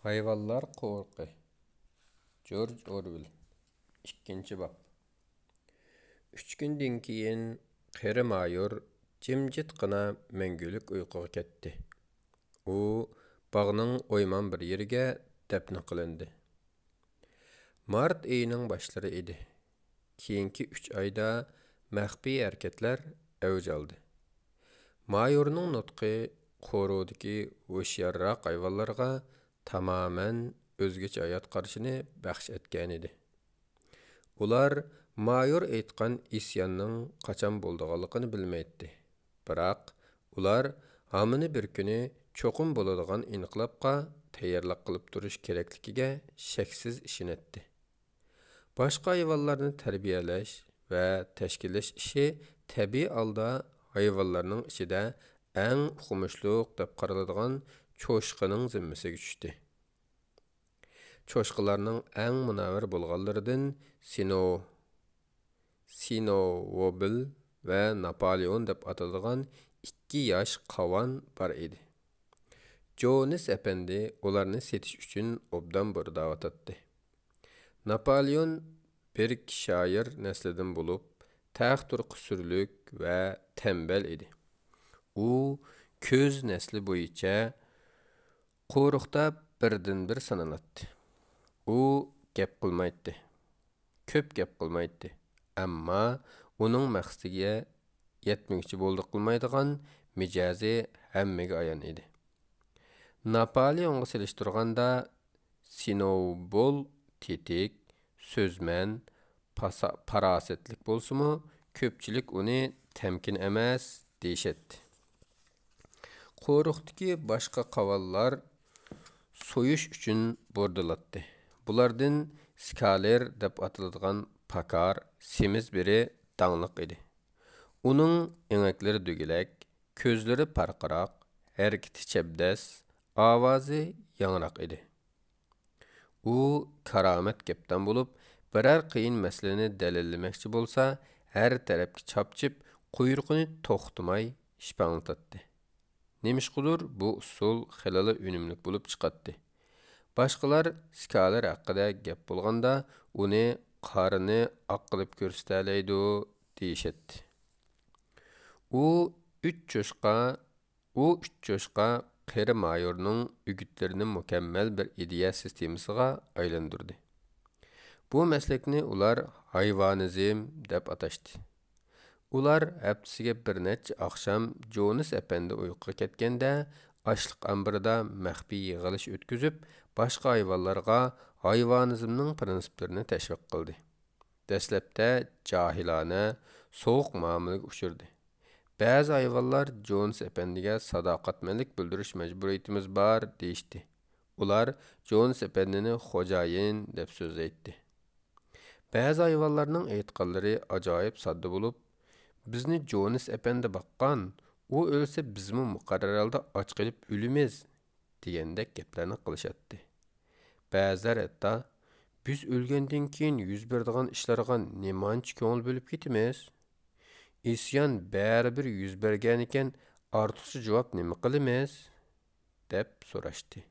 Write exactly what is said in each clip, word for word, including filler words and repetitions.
ھايۋانلار قورۇقى. جورج ئورۋېل. ئىككىنچى باب. ئۈچ كۈندىن كېيىن قېرى مايور جىمجىتقىنا مەڭگۈلۈك ئۇيقۇغا كەتتى. ئۇ باغنىڭ ئويمان بىر يېرىگە دەپنە قىلىندى. مارت ئېيىنىڭ باشلىرى ئىدى. كېيىنكى ئۈچ ئايدا مەخپىي ھەرىكەتلەر ئەۋج ئالدى. مايورنىڭ نۇتقى قورۇدىكى ھوشيارراق ھايۋانلارغا تامامەن ئۆزگىچە ھايات قارىشىنى بەخش ئەتكەنىدى. ئۇلار مايور ئېيتقان ئىسياننىڭ قاچان بولىدىغانلىقىنى بىلمەيتتى. بىراق، ئۇلار ھامىنى بىر كۈنى چوقۇم بولىدىغان ئىنقىلابقا تەييارلىق قىلىپ تۇرۇش كېرەكلىكىگە شەكسىز ئىشىنەتتى. باشقا ھايۋانلارنى تەربىيەلەش ۋە تەشكىللەش ئىشى تەبىئىي ھالدا ھايۋانلارنىڭ ئىچىدە ئەڭ ئوقۇمۇشلۇق دەپ قارىلىدىغان چوشقىنىڭ زىممىسىگە چۈشتى. چوشقىلارنىڭ ئەڭ مۇنەۋۋەر بولغانلىرىدىن سىنو، سىنوۋوبىل ۋە ناپالېئون دەپ ئاتىلىدىغان ئىككى ياش قاۋان بار ئىدى. جونس ئەپەندى ئۇلارنى سېتىش ئۈچۈن ئوبدان بورداۋاتاتتى. ناپالېئون بېركشايىر نەسلىدىن بولۇپ، تەختۇرقى سۈرلۈك ۋە تەمبەل ئىدى. ئۇ كۆز نەسلى بويىچە قورۇقتا بىردىنبىر سانىلاتتى. ئۇ گەپ قىلمايتتى. كۆپ گەپ قىلمايتتى. ئەمما ئۇنىڭ مەقسىتىگە يەتمىگۈچە بولدى قىلمايدىغان مىجەزى ھەممىگە ئايان ئىدى. ناپالېئونغا سېلىشتۇرغاندا، سىنوۋبول تېتىك، سۆزمەن، پاسا-، پاراسەتلىك بولسىمۇ، كۆپچىلىك ئۇنى تەمكىن ئەمەس دېيىشەتتى. قورۇقتىكى باشقا قاۋانلار سويۇش ئۈچۈن بوردىلاتتى. بۇلاردىن سكالېر دەپ ئاتىلىدىغان پاكار سېمىز بىرى داڭلىق ئىدى. ئۇنىڭ ئېڭەكلىرى دۈگىلەك، كۆزلىرى پارقىراق، ھەرىكىتى چەبدەس، ئاۋازى ياڭراق ئىدى. ئۇ كارامەت كەپتەن بولۇپ، بىرەر قىيىن مەسىلىنى دەلىللىمەكچى بولسا، ھەر تەرەپكە چاپچىپ، قۇيرۇقىنى توختىماي شىپاڭلىتاتتى. نېمىشقىدۇر بۇ ئۇسۇل خېلىلا ئۈنۈملۈك بولۇپ چىقاتتى. باشقىلار سكالېر ھەققىدە گەپ بولغاندا، ئۇنى قارنى ئاق قىلىپ كۆرسىتەلەيدۇ، دېيىشەتتى. ئۇ ئۈچ چوشقا، ئۇ ئۈچ چوشقا قېرى مايورنىڭ ئۈگۈتلىرىنى مۇكەممەل بىر ئىدىيە سىستېمىسىغا ئايلاندۇردى. بۇ مەسلەكنى ئۇلار ھايۋانىزم دەپ ئاتاشتى. ئۇلار ھەپتىسىگە بىر نەچچە ئاخشام جونس ئەپەندى ئۇيقۇغا كەتكەندە، ئاشلىق ئامبىرىدا مەخپىي يىغىلىش ئۆتكۈزۈپ، باشقا ھايۋانلارغا ھايۋانىزمنىڭ پىرىنسىپلىرىنى تەشۋىق قىلدى. دەسلەپتە جاھىلانە، سوغۇق مۇئامىلىگە ئۇچرىدى. بەزى ھايۋانلار جونس ئەپەندىگە ساداقەتمەنلىك بىلدۈرۈش مەجبۇرىيىتىمىز بار، دېيىشتى. ئۇلار جونس ئەپەندىنى خوجايىن دەپ سۆزلەيتتى. بەزى ھايۋانلارنىڭ ئېيتقانلىرى ئاجايىپ ساددا بولۇپ، بىزنى جونس ئەپەندى باققان، ئۇ ئۆلسە بىزمۇ مۇقەررەر ھالدا ئاچ قېلىپ ئۆلىمىز، دېگەندەك گەپلەرنى قىلىشاتتى. بەزىلەر ھەتتا، بىز ئۆلگەندىن كېيىن يۈز بېرىدىغان ئىشلارغا نېمانچە كۆڭۈل بۆلۈپ كېتىمىز؟ ئىسيان بەرىبىر يۈز بەرگەنىكەن، ئارتۇقچە جاۋاب نېمە قىلىمىز؟ دەپ سوراشتى.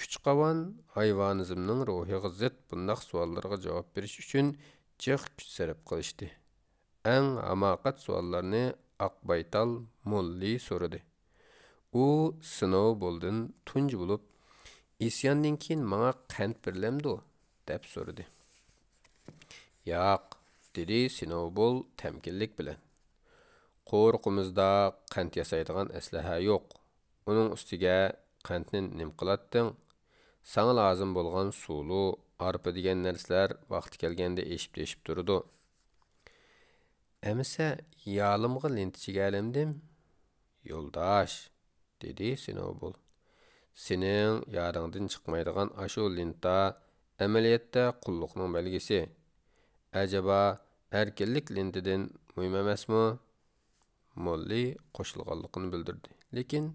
ئۈچ قاۋان ھايۋانىزمنىڭ روھىغا زىت بۇنداق سوئاللارغا جاۋاب بېرىش ئۈچۈن جىق كۈچ سەرپ قىلىشتى. ئەڭ ھاماقەت سوئاللارنى ئاق بايتال موللى سورىدى. ئۇ سنوبولدىن تۇنجى بولۇپ، ئىسياندىن كېيىن ماڭا قەنت بېرىلەمدۇ؟ دەپ سورىدى. ياق، دېدى سنوبول تەمكىنلىك بىلەن. قورۇقىمىزدا قەنت ياسايدىغان ئەسلىھە يوق. ئۇنىڭ ئۈستىگە قەنتنى نېمە قىلاتتىڭ؟ ساڭا لازىم بولغان سۇلۇ، ئارپا دېگەن نەرسىلەر ۋاقتى كەلگەندە ئېشىپ تېشىپ تۇرىدۇ. ئەمىسە يالىمغا لېنتىچىگە ئەلەمدىم؟ يولداش، دېدى سنوبول. سېنىڭ يادىڭدىن چىقمايدىغان ئاشۇ لېنتا ئەمەلىيەتتە قۇللۇقنىڭ بەلگىسى. ئەجەبا، ئەركىنلىك لېنتىدىن مۇھىم ئەمەسمۇ؟ موللى قوشۇلغانلىقىنى بىلدۈردى، لېكىن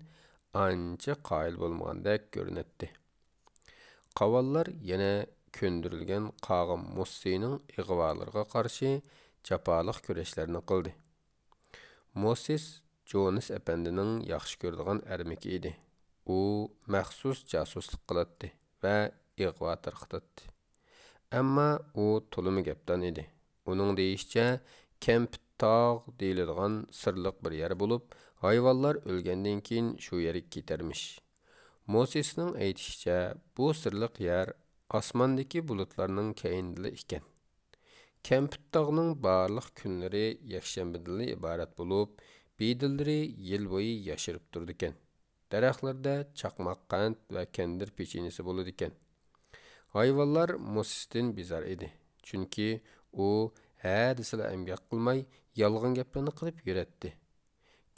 ئانچە قايىل بولمىغاندەك كۆرۈنەتتى. قاۋانلار يەنە كۆندۈرۈلگەن قاغا موسسىنىڭ ئىغۋالىرىغا قارشى جاپالىق كۈرەشلەرنى قىلدى. موسس جونس ئەپەندىنىڭ ياخشى كۆرىدىغان ئەرمىكى ئىدى. ئۇ مەخسۇس جاسۇسلۇق قىلاتتى ۋە ئىغۋا تارقىتاتتى. ئەمما ئۇ تولىمۇ گەپدان ئىدى. ئۇنىڭ دېيىشىچە، كەمپۈت تاغ دېيىلىدىغان سىرلىق بىر يەر بولۇپ، ھايۋانلار ئۆلگەندىن كېيىن شۇ يەرگە كېتەرمىش. موسېسنىڭ ئېيتىشىچە، بۇ سىرلىق يەر ئاسماندىكى بۇلۇتلارنىڭ كەينىدىلا ئىكەن. كەمپۈت تاغنىڭ بارلىق كۈنلىرى يەكشەنبىدىنلا ئىبارەت بولۇپ، بېدىلىرى يىل بويى ياشىرىپ تۇرىدىكەن. دەرەخلەردە چاقماق قەنت ۋە كەندىر پېچىنىسى بولىدىكەن. ھايۋانلار موسېستىن بىزار ئىدى، چۈنكى ئۇ ھە دېسىلا ئەمگەك قىلماي، يالغان گەپلەرنى قىلىپ يۈرەتتى.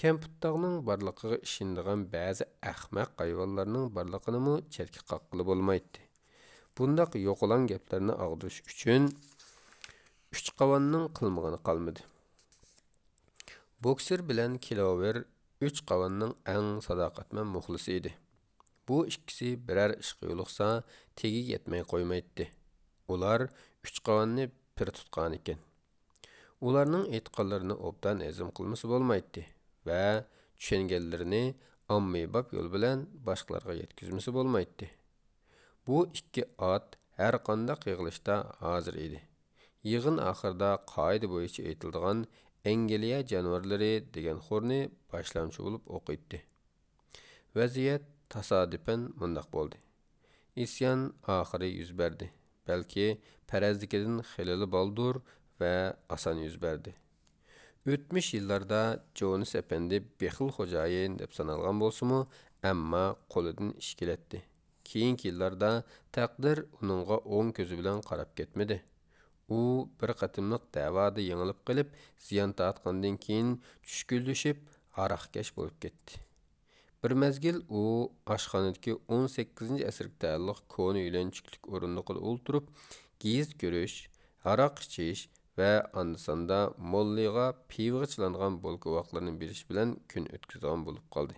كەمپۈت تاغنىڭ بارلىقىغا ئىشىنىدىغان بەزى ئەخمەق ھايۋانلارنىڭ بارلىقىنىمۇ چەتكە قاققىلى بولمايتتى. بۇنداق يوقىلاڭ گەپلەرنى ئاغدۇرۇش ئۈچۈن ئۈچ قاۋاننىڭ قىلمىغىنى قالمىدى. بوكسېر بىلەن كىلوۋېر ئۈچ قاۋاننىڭ ئەڭ ساداقەتمەن مۇخلىسى ئىدى. بۇ ئىككىسى بىرەر ئىشقا يولۇقسا، تېگىگە يەتمەي قويمايتتى. ئۇلار ئۈچ قاۋاننى پىر تۇتقانىكەن. ئۇلارنىڭ ئېيتقانلىرىنى ئوبدان ھەزىم قىلمىسا بولمايتتى ۋە چۈشەنگەنلىرىنى ئاممىباب يول بىلەن باشقىلارغا يەتكۈزمىسە بولمايتتى. بۇ ئىككى ئات ھەرقانداق يىغىلىشتا ھازىر ئىدى. يىغىن ئاخىرىدا قائىدە بويىچە ئېيتىلىدىغان ئەنگلىيە جانىۋارلىرى دېگەن خورنى باشلامچى بولۇپ ئوقۇيتتى. ۋەزىيەت تاسادىپەن مۇنداق بولدى. ئىسيان ئاخىرى يۈز بەردى. بەلكى پەرەزدىكىدىن خېلىلا بالدۇر ۋە ئاسان يۈز بەردى. ئۆتمۈش يىللاردا جونس ئەپەندى بېخىل خوجايىن دەپ سانالغان بولسىمۇ، ئەمما قولىدىن ئىش كېلەتتى. كېيىنكى يىللاردا تەقدىر ئۇنىڭغا ئوڭ كۆزى بىلەن قاراپ كەتمىدى. ئۇ بىر قېتىملىق دەۋادا يېڭىلىپ قېلىپ، زىيان تارتقاندىن كېيىن چۈشكۈنلىشىپ، ھاراقكەش بولۇپ كەتتى. بىر مەزگىل ئۇ ئاشخانىدىكى ئون سەككىزىنچى ئەسىرگە تەئەللۇق كونا يۆلەنچۈكلۈك ئورۇندۇقىدا ئولتۇرۇپ، گېزىت كۆرۈش، ھاراق ئىچىش ۋە ئاندا-ساندا موللىغا پىۋىغا چىلانغان بولكا-ۋاقلىرىنى بېرىش بىلەن كۈن ئۆتكۈزىدىغان بولۇپ قالدى.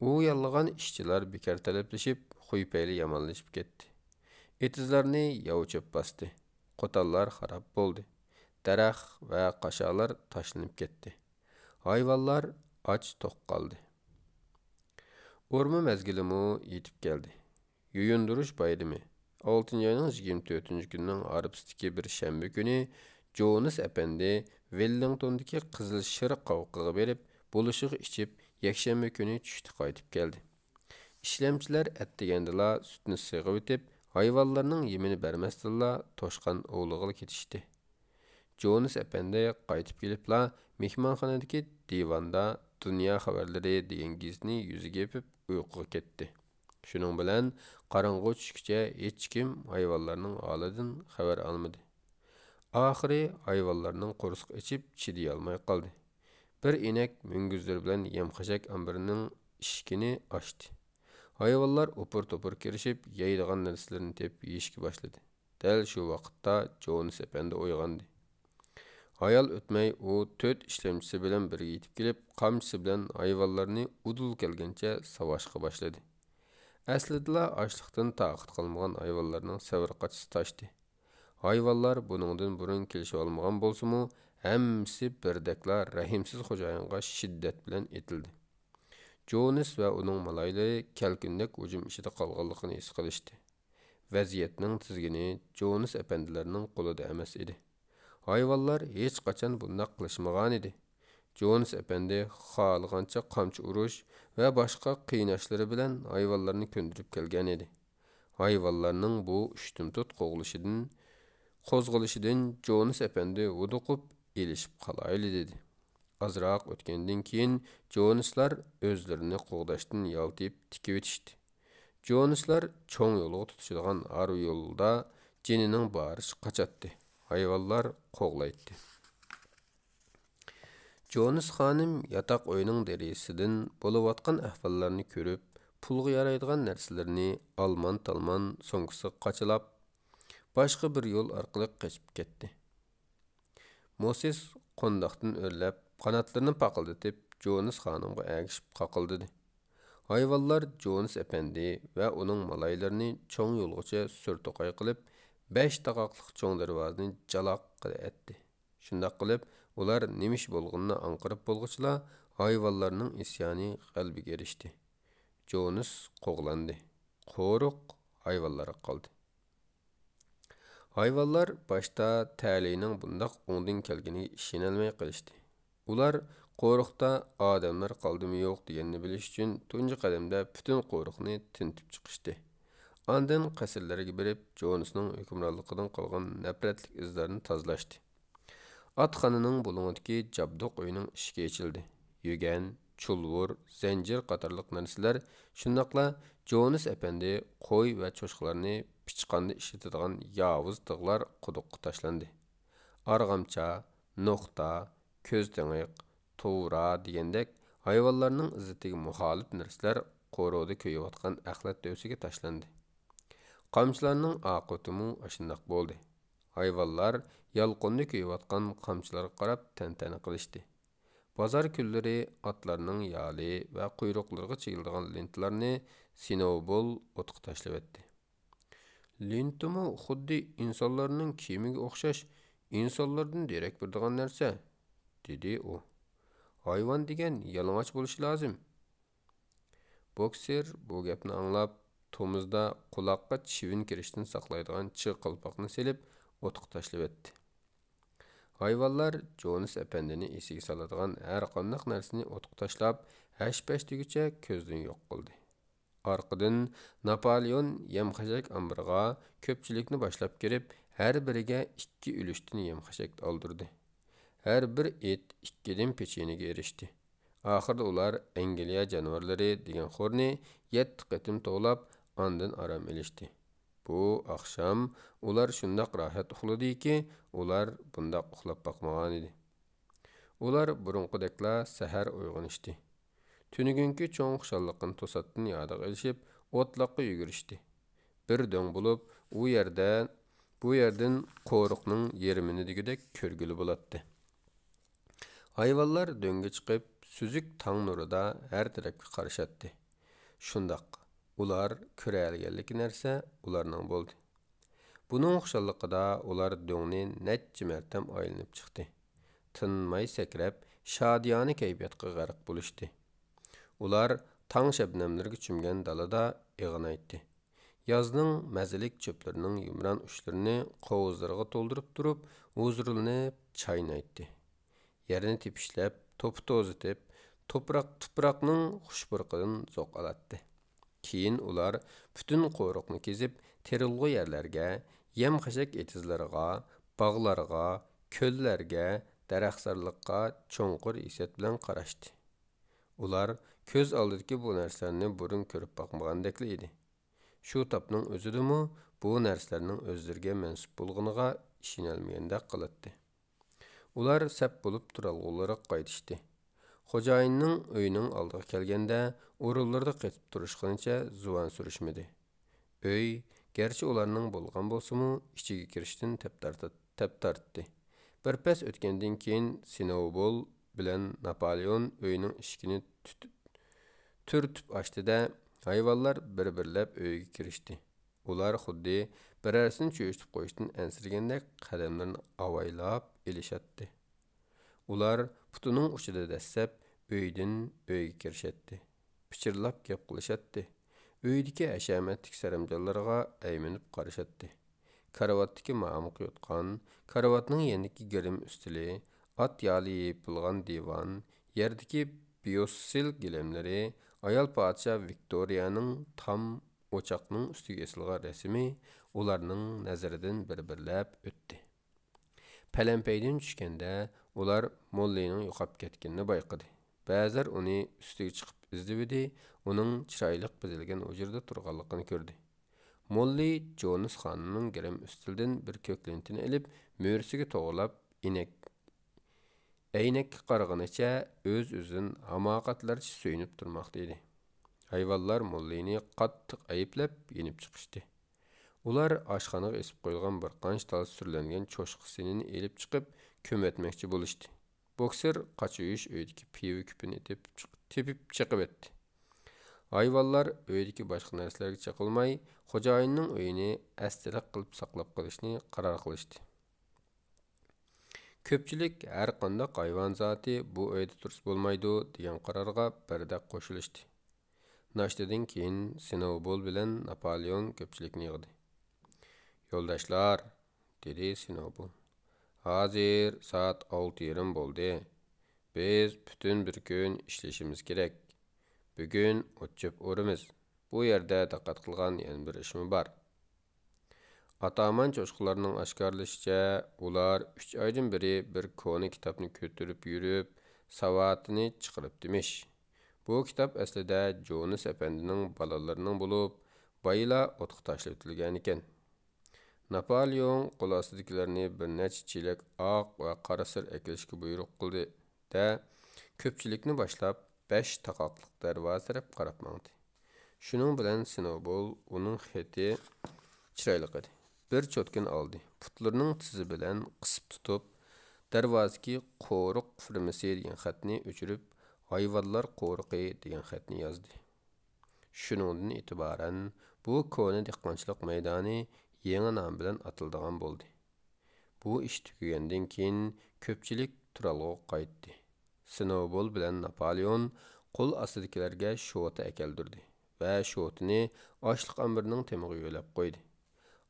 ئۇ ياللىغان ئىشچىلار بىكار تەلەپلىشىپ، خۇي-پەيلى يامانلىشىپ كەتتى. ئېتىزلارنى ياۋا چۆپ باستى. قوتانلار خاراب بولدى. دەرەخ ۋە قاشالار تاشلىنىپ كەتتى. ھايۋانلار ئاچ-توق قالدى. ئورما مەزگىلىمۇ يېتىپ كەلدى. يۇيۇندۇرۇش بايرىمى، ئالتىنچى ئاينىڭ يىگىرمە تۆتىنچى كۈنىنىڭ ھارپىسىدىكى بىر شەنبە كۈنى جونس ئەپەندى ۋېللىڭتوندىكى قىزىل شىر قاۋىقىغا بېرىپ، بولۇشىغا ئىچىپ، يەكشەنبە كۈنى چۈشتە قايتىپ كەلدى. ئىشلەمچىلەر ئەتىگەندىلا سۈتنى سېغىۋېتىپ، ھايۋانلارنىڭ يېمىنى بەرمەستىنلا توشقان ئوۋلىغىلى كېتىشتى. جونس ئەپەندى قايتىپ كېلىپلا، مېھمانخانىدىكى دىۋاندا دۇنيا خەۋەرلىرى دېگەن گېزىتنى يۈزىگە يېپىپ، ئۇيقۇغا كەتتى. شۇنىڭ بىلەن قاراڭغۇ چۈشكىچە ھېچكىم ھايۋانلارنىڭ ھالىدىن خەۋەر ئالمىدى. ئاخىرى ھايۋانلارنىڭ قورسىقى ئېچىپ، چىدىيالماي قالدى. بىر ئىنەك مۈڭگۈزلىرى بىلەن يەم-خەشەك ئامبىرىنىڭ ئىشىكىنى ئاچتى. ھايۋانلار ئوپۇر-توپۇر كىرىشىپ، يەيدىغان نەرسىلىرىنى تېپىپ يېيىشكە باشلىدى. دەل شۇ ۋاقىتتا جونس ئەپەندى ئويغاندى. ھايال ئۆتمەي ئۇ تۆت ئىشلەمچىسى بىلەن بىرگە يېتىپ كېلىپ، قامچىسى بىلەن ھايۋانلارنى ئۇدۇل كەلگەنچە ساۋاشقا باشلىدى. ئەسلىدىلا ئاچلىقتىن تاقىتى قالمىغان ھايۋانلارنىڭ سەۋر-قاچىسى تاشتى. ھايۋانلار بۇنىڭدىن بۇرۇن كېلىشىۋالمىغان بولسىمۇ، ھەممىسى بىردەكلا رەھىمسىز خوجايىنغا شىددەت بىلەن ئېتىلدى. جونس ۋە ئۇنىڭ مالايلىرى كەلكۈندەك ھۇجۇم ئىچىدە قالغانلىقىنى ھېس قىلىشتى. ۋەزىيەتنىڭ تىزگىنى جونس ئەپەندىلەرنىڭ قولىدا ئەمەس ئىدى. ھايۋانلار ھېچقاچان بۇنداق قىلىشمىغانىدى. جونس ئەپەندى خالىغانچە قامچا ئۇرۇش ۋە باشقا قىيناشلىرى بىلەن ھايۋانلارنى كۆندۈرۈپ كەلگەنىدى. ھايۋانلارنىڭ بۇ ئۇشتۇمتۇت قوغلىشىدىن، قوزغىلىشىدىن جونس ئەپەندى ھودۇقۇپ، ئېلىشىپ قالايلى دېدى. ئازراق ئۆتكەندىن كېيىن جونسلار ئۆزلىرىنى قوغداشتىن يالتىيىپ تىكىۋېتىشتى. جونسلار چوڭ يولغا تۇتىشىدىغان ھارۋا يولدا جېنىنىڭ بارىچە قاچاتتى. ھايۋانلار قوغلايتتى. جونس خانىم ياتاق ئۆينىڭ دېرىزىسىدىن بولۇۋاتقان ئەھۋاللارنى كۆرۈپ، پۇلغا يارايدىغان نەرسىلىرىنى ئالمان-تالمان سومكىسىغا قاچىلاپ، باشقا بىر يول ئارقىلىق قېچىپ كەتتى. موسېس قونداقتىن ئۆرلەپ، قاناتلىرىنى پاقىلدىتىپ، جونس خانىمغا ئەگىشىپ قاقىلدىدى. ھايۋانلار جونس ئەپەندى ۋە ئۇنىڭ مالايلىرىنى چوڭ يولغىچە سۈر-توقاي قىلىپ، بەش تاقاقلىق چوڭ دەرۋازىنى جالاققىدە ئەتتى. شۇنداق قىلىپ، ئۇلار نېمە ئىش بولغىنىنى ئاڭقىرىپ بولغۇچىلا، ھايۋانلارنىڭ ئىسيانى غەلىبىگە ئېرىشتى. جونس قوغلاندى. قورۇق ھايۋانلارغا قالدى. ھايۋانلار باشتا تەلىيىنىڭ بۇنداق ئوڭدىن كەلگىنىگە ئىشىنەلمەي قېلىشتى. ئۇلار قورۇقتا ئادەملەر قالدىمۇ يوق دېگەننى بىلىش ئۈچۈن تۇنجى قەدەمدە پۈتۈن قورۇقنى تىنتىپ چىقىشتى. ئاندىن قەسىرلەرگە بېرىپ، جونسنىڭ ھۆكۈمرانلىقىدىن قالغان نەپرەتلىك ئىزلارنى تازىلاشتى. ئاتخانىنىڭ بۇلۇڭىدىكى جابدۇق ئۆينىڭ ئىشىكى ئېچىلدى. يۆگەن، چۇلۋۇر، زەنجىر قاتارلىق نەرسىلەر، شۇنداقلا جونس ئەپەندى قوي ۋە چوشقىلارنى پىچقاندا ئىشلىتىدىغان ياۋۇز تىغلار قۇدۇققا تاشلاندى. ئارغامچا، نوختا، كۆز تېڭىق، تۇۋرا دېگەندەك ھايۋانلارنىڭ ئىززىتىگە مۇخالىپ نەرسىلەر قورۇدا كۆيۈۋاتقان ئەخلەت دۆۋىسىگە تاشلاندى. قامچىلارنىڭ ئاقىۋىتىمۇ ئاشۇنداق بولدى. ھايۋانلار يالقۇندا كۆيۈۋاتقان قامچىلارغا قاراپ تەنتەنە قىلىشتى. بازار كۈنلىرى ئاتلارنىڭ يالى ۋە قۇيرۇقلىرىغا چىگىلىدىغان لېنتىلارنى سىنوۋبول ئوتقا تاشلىۋەتتى. لېنتىمۇ خۇددى ئىنسانلارنىڭ كىيىمىگە ئوخشاش، ئىنسانلاردىن دېرەك بېرىدىغان نەرسە، دېدى ئۇ. ھايۋان دېگەن يالىڭاچ بولۇشى لازىم. بوكسېر بۇ گەپنى ئاڭلاپ، تومۇزدا قۇلاققا چىۋىن كىرىشتىن ساقلايدىغان چىغ قالپاقنى سېلىپ، ئوتقا تاشلىۋەتتى. ھايۋانلار جونس ئەپەندىنى ئېسىگە سالىدىغان ھەرقانداق نەرسىنى ئوتقا تاشلاپ، ھەش-پەش دېگۈچە كۆزدىن يوق قىلدى. ئارقىدىن ناپالېئون يەم-خەشەك ئامبىرىغا كۆپچىلىكنى باشلاپ كىرىپ، ھەر بىرىگە ئىككى ئۈلۈشتىن يەم-خەشەك ئالدۇردى. ھەر بىر ئىت ئىككىدىن پېچىنىگە ئېرىشتى. ئاخىرىدا ئۇلار ئەنگلىيە جانىۋارلىرى دېگەن خورنى يەتتە قېتىم توۋلاپ، ئاندىن ئارام ئېلىشتى. بۇ ئاخشام ئۇلار شۇنداق راھەت ئۇخلىدىكى، ئۇلار بۇنداق ئۇخلاپ باقمىغانىدى. ئۇلار بۇرۇنقىدەكلا سەھەر ئويغىنىشتى. تۈنۈگۈنكى چوڭ خۇشاللىقىنى توساتتىن يادىغا ئېلىشىپ، ئوتلاققا يۈگۈرۈشتى. بىر دۆڭ بولۇپ، ئۇ يەردە، بۇ يەردىن قورۇقنىڭ يېرىمىنى دېگۈدەك كۆرگىلى بولاتتى. ھايۋانلار دۆڭگە چىقىپ، سۈزۈك تاڭ نۇرىدا ھەر تەرەپكە قارىشاتتى. شۇنداق، ئۇلار كۆرەلىگەنلىكى نەرسە ئۇلارنىڭ بولدى. بۇنىڭ خۇشاللىقىدا ئۇلار دۆڭنى نەچچە مەرتەم ئايلىنىپ چىقتى. تىنماي سەكرەپ، شادىيانە كەيپىياتقا غەرق بولۇشتى. ئۇلار تاڭ شەبنەملىرىگە چۆمگەن دالىدا ئېغىنايتتى. يازنىڭ مەززىلىك چۆپلىرىنىڭ يۇمران ئۇچلىرىنى قوۋۇزلىرىغا تولدۇرۇپ تۇرۇپ، ھۇزۇرلىنىپ چاينايتتى. يەرنى تېپىشلەپ، توپا توزىتىپ، توپراق، تۇپراقنىڭ خۇش پۇرىقىدىن زوق ئالاتتى. كېيىن ئۇلار پۈتۈن قورۇقنى كېزىپ، تېرىلغۇ يەرلەرگە، يەم-خەشەك ئېتىزلىرىغا، باغلارغا، كۆللەرگە، دەرەخزارلىققا چوڭقۇر ھېسسىيەت بىلەن قاراشتى. ئۇلار كۆز ئالدىدىكى بۇ نەرسىلەرنى بۇرۇن كۆرۈپ باقمىغاندەكلا ئىدى. شۇ تاپنىڭ ئۆزىدىمۇ بۇ نەرسىلەرنىڭ ئۆزلىرىگە مەنسۇپ بولغىنىغا ئىشىنەلمىگەندەك قىلاتتى. ئۇلار سەپ بولۇپ تۇرالغۇلىرىغا قايتىشتى. خوجايىننىڭ ئۆيىنىڭ ئالدىغا كەلگەندە، ئورۇنلىرىدا قېتىپ تۇرۇشقىنىچە زۇۋان سۈرۈشمىدى. ئۆي گەرچە ئۇلارنىڭ بولغان بولسىمۇ، ئىچىگە كىرىشتىن تەپ تارت-، تەپ تارتتى. بىر پەس ئۆتكەندىن كېيىن، سنووبول بىلەن ناپالېئون ئۆينىڭ ئىشىكىنى تۈت-، تۈرتۈپ ئاچتى-دە، ھايۋانلار بىر-بىرلەپ ئۆيگە كىرىشتى. ئۇلار خۇددى بىرەرسىنى چۆچۈتۈپ قويۇشتىن ئەنسىرىگەندەك قەدەملىرىنى ئاۋايلاپ ئېلىشاتتى. ئۇلار پۇتىنىڭ ئۇچىدا دەسسەپ ئۆيدىن ئۆيگە كىرىشەتتى. پىچىرلاپ گەپ قىلىشاتتى. ئۆيدىكى ھەشەمەتلىك سەرەمجانلىرىغا ئەيمىنىپ قارىشاتتى. كارىۋاتتىكى مامۇق يوتقان، كارىۋاتنىڭ يېنىدىكى گىرىم ئۈستىلى، ئات يالى يېپىلغان دىۋان، يەردىكى بىيوسسىل گىلەملىرى، ئايال پادىشاھ ۋىكتورىيەنىڭ تام ئوچاقنىڭ ئۈستىگە ئېسىلغان رەسىمى ئۇلارنىڭ نەزىرىدىن بىر-بىرلەپ ئۆتتى. پەلەمپەيدىن چۈشكەندە، ئۇلار موللىنىڭ يوقاپ كەتكىنىنى بايقىدى. بەزىلەر ئۇنى ئۈستىگە چىقىپ ئىزدىۋىدى، ئۇنىڭ چىرايلىق بېزەلگەن ھۇجرىدا تۇرغانلىقىنى كۆردى. موللى جونس خانىمنىڭ گىرىم ئۈستىلىدىن بىر كۆك لېنتىنى ئېلىپ، مۈرىسىگە توغرىلاپ، ئىنەك، ئەينەككە قارىغىنىچە ئۆز-ئۆزىدىن ھاماقەتلەرچە سۆيۈنۈپ تۇرماقتا ئىدى. ھايۋانلار موللىنى قاتتىق ئەيىبلەپ يېنىپ چىقىشتى. ئۇلار ئاشخانىغا ئېسىپ قويۇلغان بىر قانچە تال سۈرلەنگەن چوشقا سىنىنى ئېلىپ چىقىپ كۆمۈۋەتمەكچى بولۇشتى. بوكسېر قاچا يۇيۇش ئۆيىدىكى پىۋا كۈپىنى تېپىپ چىق-، تېپىپ چېقىۋەتتى. ھايۋانلار ئۆيدىكى باشقا نەرسىلەرگە چېقىلماي، خوجايىننىڭ ئۆيىنى ئەستىرەك قىلىپ ساقلاپ قېلىشنى قارار قىلىشتى. كۆپچىلىك ھەرقانداق ھايۋان زاتى بۇ ئۆيدە تۇرسا بولمايدۇ دېگەن قارارغا بىردەك قوشۇلۇشتى. ناشتىدىن كېيىن سنوبول بىلەن ناپالېئون كۆپچىلىكنى يىغدى. يولداشلار، دېدى سنوبول، ھازىر سائەت ئالتە يېرىم بولدى. بىز پۈتۈن بىر كۈن ئىشلىشىمىز كېرەك. بۈگۈن ئوت چۆپ ئورىمىز. بۇ يەردە دىققەت قىلغان يەنە بىر ئىشمۇ بار. ئاتامان چوشقىلارنىڭ ئاشكارىلىشىچە، ئۇلار ئۈچ ئايدىن بېرى بىر كونا كىتابنى كۆتۈرۈپ يۈرۈپ، ساۋاتىنى چىقىرىپتىمىش. بۇ كىتاب ئەسلىدە جونىس ئەپەندىنىڭ بالىلىرىنىڭ بولۇپ، بايىلا ئوتقا تاشلىۋېتىلگەنىكەن. ناپالېئون قول ئاستىدىكىلەرنى بىر نەچچە چېلەك ئاق ۋە قارا سىر ئەكېلىشكە بۇيرۇق قىلدى-دە، كۆپچىلىكنى باشلاپ، بەش تاقاقلىق دەرۋازا تەرەپ قاراپ ماڭدى. شۇنىڭ بىلەن سنوبول، ئۇنىڭ خېتى چىرايلىق ئىدى، بىر چوتكىنى ئالدى، پۇتلىرىنىڭ تىزى بىلەن قىسىپ تۇتۇپ، دەرۋازىدىكى قورۇق فېرمىسى دېگەن خەتنى ئۆچۈرۈپ، ھايۋانلار قورۇقى دېگەن خەتنى يازدى. شۇنىڭدىن ئېتىبارەن بۇ كونا دېھقانچىلىق مەيدانى يېڭى نام بىلەن ئاتىلىدىغان بولدى. بۇ ئىش تۈگىگەندىن كېيىن كۆپچىلىك تۇرالغۇغا قايتتى. سنوبول بىلەن ناپالېئون قول ئاستىدىكىلەرگە شوتا ئەكەلدۈردى ۋە شوتىنى ئاشلىق ئامبىرىنىڭ تېمىغا يۆلەپ قويدى.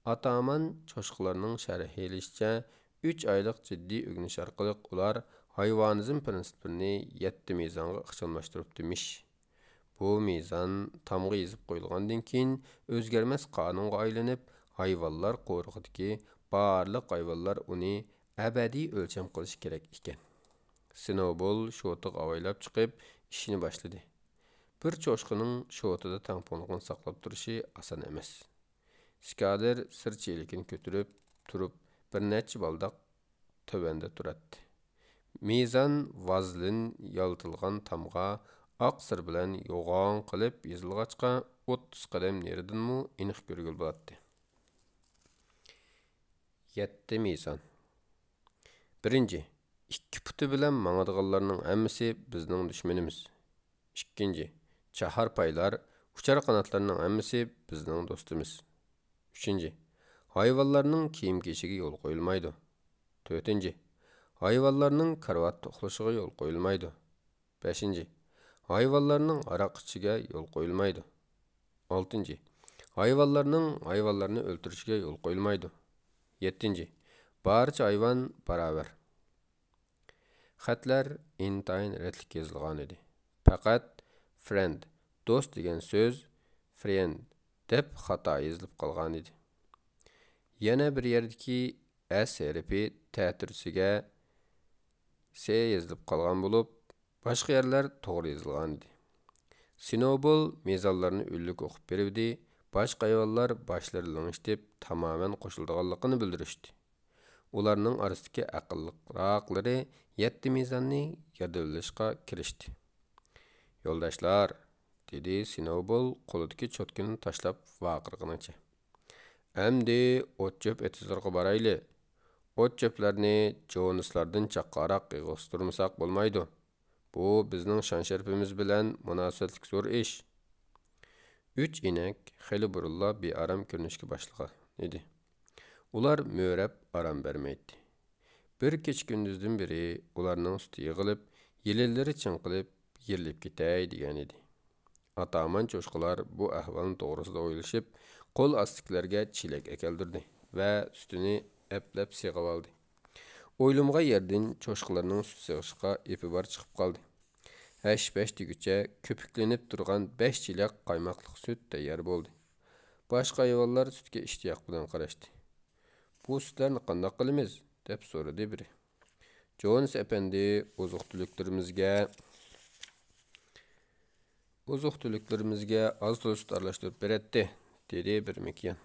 ئاتامان چوشقىلارنىڭ شەرھلىشىچە، ئۈچ ئايلىق جىددىي ئۆگىنىش ئارقىلىق ئۇلار ھايۋانىزم پىرىنسىپلىرىنى يەتتە مىزانغا ئىخچاملاشتۇرۇپتىمىش. بۇ مىزان تامغا يېزىپ قويۇلغاندىن كېيىن ئۆزگەرمەس قانۇنغا ئايلىنىپ، ھايۋانلار قورۇقىدىكى بارلىق ھايۋانلار ئۇنى ئەبەدىي ئۆلچەم قىلىشى كېرەك ئىكەن. سنوبول شوتىغا ئاۋايلاپ چىقىپ، ئىشىنى باشلىدى. بىر چوشقىنىڭ شوتىدا تەڭپۇڭلۇقىنى ساقلاپ تۇرۇشى ئاسان ئەمەس. سكادېر سىر چېلىكىنى كۆتۈرۈپ تۇرۇپ، بىر نەچچە بالداق تۆۋەندە تۇراتتى. مىزان ۋازلىن يالتىلغان تامغا ئاق سىر بىلەن يوغان قىلىپ يېزىلغاچقا، ئوتتۇز قەدەم نېرىدىنمۇ ئېنىق كۆرگىلى بولاتتى. يەتتە مىزان. بىرىنچى، ئىككى پۇتى بىلەن ماڭىدىغانلارنىڭ ھەممىسى بىزنىڭ دۈشمىنىمىز. ئىككىنچى، چاھار پايلار، ئۇچار قاناتلارنىڭ ھەممىسى بىزنىڭ دوستىمىز. ئۈچىنچى، ھايۋانلارنىڭ كىيىم كىيىشىگە يول قويۇلمايدۇ. تۆتىنچى، ھايۋانلارنىڭ كارىۋاتتا ئۇخلىشىغا يول قويۇلمايدۇ. بەشىنچى، ھايۋانلارنىڭ ھاراق ئىچىشىگە يول قويۇلمايدۇ. ئالتىنچى، ھايۋانلارنىڭ ھايۋانلارنى ئۆلتۈرۈشىگە يول قويۇلمايدۇ. يەتتىنچى، بارچە ھايۋان باراۋەر. خەتلەر ئىنتايىن رەتلىك يېزىلغانىدى. پەقەت فرېند، دوست دېگەن سۆز فرېند دەپ خاتا يېزىلىپ قالغانىدى. يەنە بىر يەردىكى ئەس ھەرپى تەتۈرىسىگە سې يېزىلىپ قالغان بولۇپ، باشقا يەرلەر توغرا يېزىلغانىدى. سنوبول مىزانلارنى ئۈنلۈك ئوقۇپ بېرىۋىدى، باشقا ھايۋانلار باشلىرى لىڭشىتىپ، تامامەن قوشۇلىدىغانلىقىنى بىلدۈرۈشتى. ئۇلارنىڭ ئارىسىدىكى ئەقىللىقراقلىرى يەتتە مىزاننى يادلىۋېلىشقا كىرىشتى. يولداشلار، دېدى سنوبول قولىدىكى چوتكىنى تاشلاپ ۋارقىرىغىنىچە. ئەمدى ئوت چۆپ ئېتىزلىرىغا بارايلى. ئوت چۆپلەرنى جونىسلاردىن چاققانراق يىغىشتۇرمىساق بولمايدۇ. بۇ بىزنىڭ شان شەرىپىمىز بىلەن مۇناسىۋەتلىك زور ئىش. ئۈچ ئىنەك خېلى بۇرۇنلا بىئارام كۆرۈنۈشكە باشلىغان ئىدى. ئۇلار مۆرەپ ئارام بەرمەيتتى. بىر كېچە كۈندۈزدىن بېرى ئۇلارنىڭ سۈتى يىغىلىپ، يېلىنلىرى چىڭقىلىپ، يېرىلىپ كېتەي دېگەن ئىدى. ئاتامان چوشقىلار بۇ ئەھۋالنى توغرىسىدا ئويلىشىپ، قول ئاستىكىلەرگە چېلەك ئەكەلدۈردى ۋە سۈتىنى ئەپلەپ سېغىۋالدى. ئويلىمىغان يەردىن چوشقىلارنىڭ سۈت سېغىشقا ئېپى بار چىقىپ قالدى. ھەش-پەش دېگۈچە كۆپۈكلىنىپ تۇرغان بەش چېلەك قايماقلىق سۈت تەييار بولدى. باشقا ھايۋانلار سۈتكە ئىشتىياق بىلەن قاراشتى. بۇ سۈتلەرنى قانداق قىلىمىز؟ دەپ سورىدى بىرى. جونس ئەپەندى ئوزۇق-تۈلۈكلىرىمىزگە، ئوزۇق-تۈلۈكلىرىمىزگە ئاز-تولا سۈت ئارىلاشتۇرۇپ بېرەتتى، دېدى بىر مېكىيان.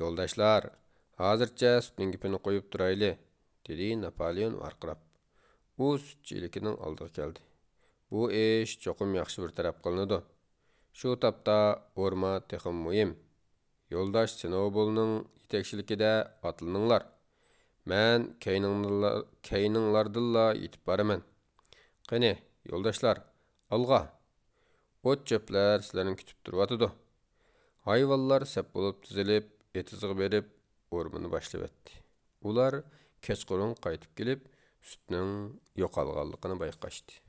يولداشلار، ھازىرچە سۈتنىڭ گېپىنى قويۇپ تۇرايلى، دېدى ناپالېئون ۋارقىراپ. ئۇ سۈت چېلىكىنىڭ ئالدىغا كەلدى. بۇ ئىش چوقۇم ياخشى بىر تەرەپ قىلىنىدۇ. شۇ تاپتا ئورما تېخىمۇ مۇھىم. يولداش سنوبولنىڭ يېتەكچىلىكىدە ئاتلىنىڭلار. مەن كەينىڭلار-، كەينىڭلاردىنلا يېتىپ بارىمەن. قېنى، يولداشلار، ئالغا! ئوت-چۆپلەر سىلەرنى كۈتۈپ تۇرۇۋاتىدۇ. ھايۋانلار سەپ بولۇپ تىزىلىپ، ئېتىزغا بېرىپ، ئورمىنى باشلىۋەتتى. ئۇلار كەچقۇرۇن قايتىپ كېلىپ، سۈتنىڭ يوقالغانلىقىنى بايقاشتى.